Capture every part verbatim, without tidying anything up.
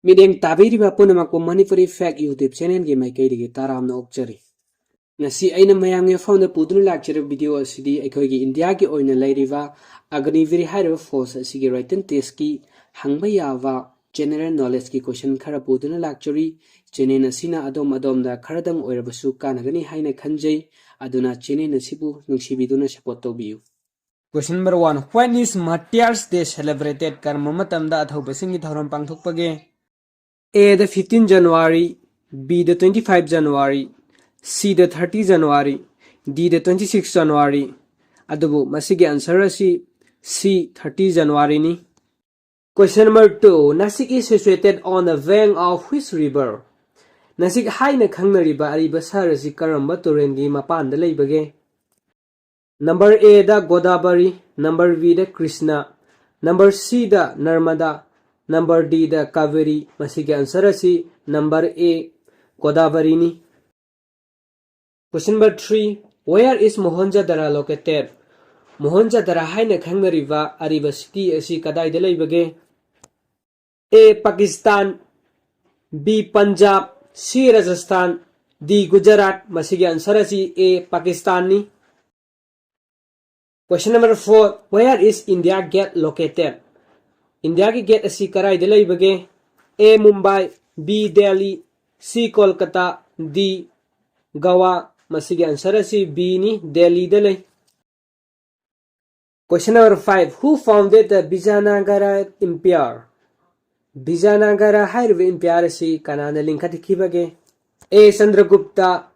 ꯃꯤꯠꯌꯦꯡ ꯇꯥꯕꯤꯔꯤꯕ ꯄꯨꯝꯅꯃꯛꯄꯨ ꯃꯅꯤꯄꯨꯔꯤ ꯐꯦꯛ YouTube ꯆꯦꯅꯦꯜꯒꯤ ꯃꯥꯏꯀꯩꯗꯒꯤ ꯇꯔꯥꯝꯅ ꯑꯣꯛꯆꯔꯤ꯫ ꯉꯁꯤ ꯑꯩꯅ ꯃꯌꯥꯝꯒꯤ ꯃꯐꯝꯗ ꯄꯨꯗꯨꯅ ꯂꯥꯛꯆꯔꯤꯕ ꯚꯤꯗꯤꯑꯣ ꯑꯁꯤꯗꯤ ꯑꯩꯈꯣꯏꯒꯤ ꯏꯟꯗꯤꯌꯥꯒꯤ ꯑꯣꯏꯅ ꯂꯩꯔꯤꯕ ꯑꯒꯅꯤꯚꯤꯔ ꯍꯥꯏꯔꯤꯕ ꯐꯣꯔꯁ ꯑꯁꯤꯒꯤ ꯔꯥꯏꯇꯟ ꯇꯦꯁꯀꯤ ꯍꯪꯕ ꯌꯥꯕ ꯖꯦꯅꯦꯔꯦꯜ ꯅꯣꯂꯦꯖꯀꯤ ꯀꯣꯏꯁꯟ ꯈꯔ ꯄꯨꯗꯨꯅ ꯂꯥꯛꯆꯔꯤ꯫ ꯆꯦꯅꯦꯜ ꯑꯁꯤꯅ ꯑꯗꯣꯝ ꯑꯗꯣꯝꯗ ꯈꯔꯗꯪ ꯑꯣꯏꯔꯕꯁꯨ ꯀꯥꯟꯅꯒꯅꯤ ꯍꯥꯏꯅ ꯈꯟꯖꯩ꯫ ꯑꯗꯨꯅ ꯆꯦꯅꯦꯜ ꯑꯁꯤꯕꯨ ꯅꯨꯡꯁꯤꯕꯤꯗꯨꯅ ꯁꯄꯣꯔꯠ ꯇꯧꯕꯤꯌꯨ꯫ Question number one, when is Martyrs Day celebrated? ꯀꯔꯝꯕ ꯃꯇꯝꯗ ꯑꯊꯧꯕꯁꯤꯡꯒꯤ ꯊꯧꯔꯝ ꯄꯥꯡꯊꯣꯛꯄꯒꯦ? A, the fifteen January, B, the twenty-five January, C, the thirty January, D, the twenty-six January. ꯑꯗꯨꯕꯨ ꯃꯁꯤꯒꯤ answer ꯑꯁꯤ C, thirty January ꯅꯤ꯫ Question number two, Nasik is situated on the bank of which river? Nashik ꯍꯥꯏꯅ ꯈꯪꯅꯔꯤꯕ ꯑꯔꯤꯕ ꯁꯍꯔ ꯑꯁꯤ ꯀꯔꯝꯕ ꯇꯨꯔꯦꯜꯒꯤ ꯃꯄꯥꯟꯗ ꯂꯩꯕꯒꯦ? Number A the Godavari, number B the Krishna, number C the Narmada, number D ꯗ ꯀꯥꯕꯦꯔꯤ꯫ ꯃꯁꯤꯒꯤ answer ꯑꯁꯤ number A, ꯒꯣꯗꯥꯕꯔꯤꯅꯤ꯫ Question number three, where is Mohenjo-daro located? ꯃꯣꯍꯟꯖꯗꯔꯥ ꯍꯥꯏꯅ ꯈꯪꯅꯔꯤꯕ ꯑꯔꯤꯕ city ꯑꯁꯤ ꯀꯗꯥꯏꯗ ꯂꯩꯕꯒꯦ? A, Pakistan, B, Punjab, C, Rajasthan, D, Gujarat. ꯃꯁꯤꯒꯤ answer ꯑꯁꯤ A, ꯄꯥꯀꯤꯁꯇꯥꯟꯅꯤ꯫ Question number four, where is India Gate located? ꯏꯟꯗꯤꯌꯥꯒꯤ ꯒꯦꯠ ꯑꯁꯤ ꯀꯗꯥꯏꯗ ꯂꯩꯕꯒꯦ? A, Mumbai, B, Delhi, C, Kolkata, D, ꯒꯋꯥ꯫ ꯃꯁꯤꯒꯤ answer ꯑꯁꯤ B ꯅꯤ, ꯗꯦꯜꯂꯤꯗ ꯂꯩ꯫ Question number five, who founded the Vijayanagara Empire? ꯕꯤꯖꯥꯅꯥꯒꯔꯥ ꯍꯥꯏꯔꯤꯕ empire ꯑꯁꯤ ꯀꯅꯥꯅ ꯂꯤꯡꯈꯠꯈꯤꯕꯒꯦ? A, Chandragupta,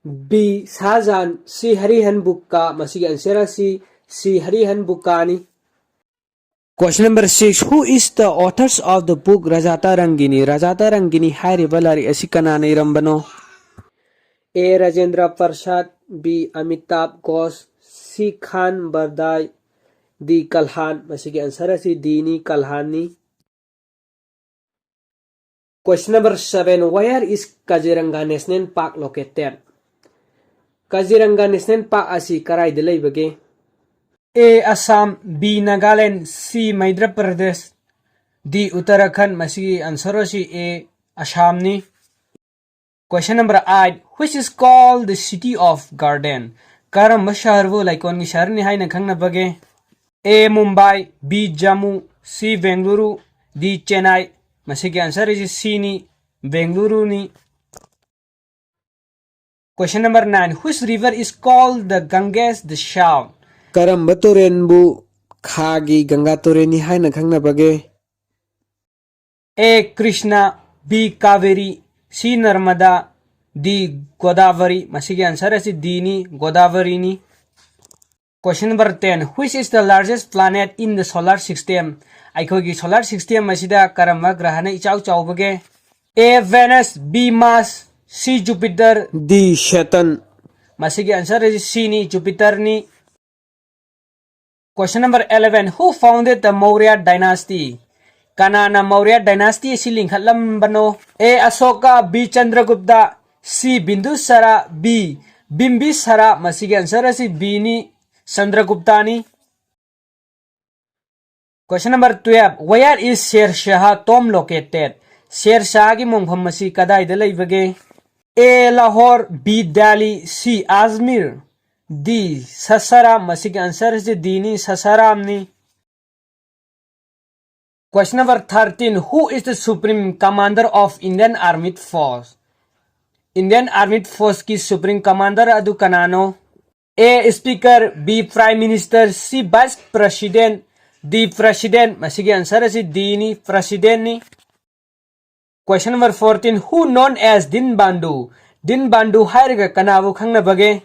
B, ꯁꯥꯍꯖꯥꯟ, C, ꯍꯔꯤꯍꯟ ꯕꯨꯛꯀꯥ꯫ ꯃꯁꯤꯒꯤ answer ꯑꯁꯤ C, ꯍꯔꯤꯍꯟ ꯕꯨꯛꯀꯥꯅꯤ꯫ Question number six, who is the authors of the book ꯔꯥꯖꯥ ꯇꯔꯪꯒꯤꯅꯤ? ꯔꯥꯖꯥ ꯇꯔꯪꯒꯤꯅꯤ ꯍꯥꯏꯔꯤꯕ ꯂꯥꯏꯔꯤꯛ ꯑꯁꯤ ꯀꯅꯥꯅ ꯏꯔꯝꯕꯅꯣ? A, Rajendra Prasad, B, ꯑꯃꯤꯇꯥꯕ Ghosh, C, Khan ꯕꯔꯗꯥꯏ, D, ꯀꯜꯍꯥꯟ꯫ ꯃꯁꯤꯒꯤ answer ꯑꯁꯤ D ꯅꯤ, ꯀꯜꯍꯥꯟꯅꯤ꯫ Question number seven, where is Kaziranga National Park located? ꯀꯥꯖꯤꯔꯪꯒꯥ National Park ꯑꯁꯤ ꯀꯗꯥꯏꯗ ꯂꯩꯕꯒꯦ? A, Assam, B, Nagaland, C, Madhya Pradesh, D. Uttarakhand, ꯃꯁꯤꯒꯤ answer ꯑꯁꯤ A, ꯑꯁꯥꯝꯅꯤ꯫ Question number eight, which is called the city of garden? ꯀꯔꯝꯕ ꯁꯍꯔꯕꯨ ꯂꯩꯀꯣꯟꯒꯤ ꯁꯍꯔꯅꯤ ꯍꯥꯏꯅ ꯈꯪꯅꯕꯒꯦ? A. Mumbai, B. Jammu, C. Bengaluru, D. Chennai꯫ ꯃꯁꯤꯒꯤ answer ꯑꯁꯤ C ꯅꯤ, ꯕꯦꯡꯒꯂꯨꯔꯨꯅꯤ꯫ Question number nine, which river is called the Ganges the South? ꯀꯔꯝꯕ ꯇꯨꯔꯦꯟꯕꯨ ꯈꯥꯒꯤ ꯒꯪꯒꯥ ꯇꯨꯔꯦꯟꯅꯤ ꯍꯥꯏꯅ ꯈꯪꯅꯕꯒꯦ? A. Krishna, B. Kaveri, C. Narmada, D. Godavari꯫ ꯃꯁꯤꯒꯤ answer ꯑꯁꯤ D ꯅꯤ, ꯒꯣꯗꯥꯕꯔꯤꯅꯤ꯫ Question number ten, which is the largest planet in the solar system? ꯑꯩꯈꯣꯏꯒꯤ solar system ꯑꯁꯤꯗ ꯀꯔꯝꯕ ꯒ꯭ꯔꯍꯅ ꯏꯆꯥꯎ ꯆꯥꯎꯕꯒꯦ? A. Venus, B. Mars, C. Jupiter, D. Saturn꯫ ꯃꯁꯤꯒꯤ answer ꯑꯁꯤ C ꯅꯤ, ꯖꯨꯄꯤꯇꯔꯅꯤ꯫ Question number eleven, who founded the Maurya dynasty? ꯀꯅꯥꯅ Maurya dynasty ꯑꯁꯤ ꯂꯤꯡꯈꯠꯂꯝꯕꯅꯣ? A. Ashoka, B. Chandragupta, C. Bindusara, B. Bimbisara꯫ ꯃꯁꯤꯒꯤ answer ꯑꯁꯤ B ꯅꯤ, ꯆꯟꯗ꯭ꯔꯒꯨꯞꯇꯥꯅꯤ꯫ Question number twelve, where is Sher Shah tomb located? ꯁꯦꯔ ꯁꯥꯍꯒꯤ ꯃꯣꯡꯐꯝ ꯑꯁꯤ ꯀꯗꯥꯏꯗ ꯂꯩꯕꯒꯦ? A. Lahore, B. Delhi, C. Ajmer, D. Sasaram꯫ ꯃꯁꯤꯒꯤ answer ꯑꯁꯤ D ꯅꯤ, ꯁꯁꯥꯔꯥꯝꯅꯤ꯫ Question number thirteen, who is the supreme commander of Indian Armed Force? Indian Armed Force ꯀꯤ supreme commander ꯑꯗꯨ ꯀꯅꯥꯅꯣ? A. Speaker, B. Prime Minister, C. Vice President, D. President꯫ ꯃꯁꯤꯒꯤ answer ꯑꯁꯤ D ꯅꯤ, President ꯅꯤ꯫ Question number fourteen, who known as Dinbandhu? ꯗꯤꯟ ꯕꯥꯟꯙꯨ ꯍꯥꯏꯔꯒ ꯀꯅꯥꯕꯨ ꯈꯪꯅꯕꯒꯦ?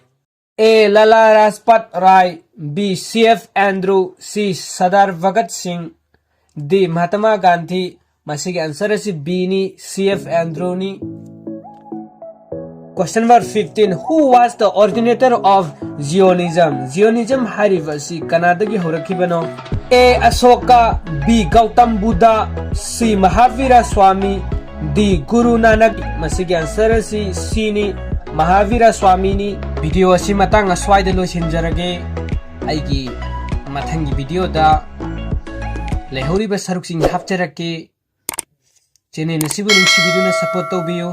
A. Lala Rajpat Rai, B. C F Andrew, C. Sardar Bhagat Singh, D. Mahatma Gandhi꯫ ꯃꯁꯤꯒꯤ answer ꯑꯁꯤ B ꯅꯤ, C F Andrew ꯅꯤ꯫ Question number fifteen, who was the originator of Jainism? Jainism ꯍꯥꯏꯔꯤꯕ ꯑꯁꯤ ꯀꯅꯥꯗꯒꯤ ꯍꯧꯔꯛꯈꯤꯕꯅꯣ? A. Ashoka, B. Gautam Buddha, C. Mahavira Swami, D. Guru Nanak꯫ ꯃꯁꯤꯒꯤ answer ꯑꯁꯤ C ꯅꯤ, ꯃꯍꯥꯚꯤꯔ ꯁ꯭ꯋꯥꯃꯤꯅꯤ꯫ Video ꯑꯁꯤ ꯃꯇꯥꯡ ꯑꯁ꯭ꯋꯥꯏꯗ ꯂꯣꯏꯁꯤꯟꯖꯔꯒꯦ꯫ ꯑꯩꯒꯤ ꯃꯊꯪꯒꯤ video ꯗ ꯂꯩꯍꯧꯔꯤꯕ ꯁꯔꯨꯛꯁꯤꯡ ꯍꯥꯞꯆꯔꯛꯀꯦ꯫ ꯆꯦꯅꯦꯜ ꯑꯁꯤꯕꯨ ꯅꯨꯡꯁꯤꯕꯤꯗꯨꯅ ꯁꯞꯄꯣꯔꯠ ꯇꯧꯕꯤꯌꯨ꯫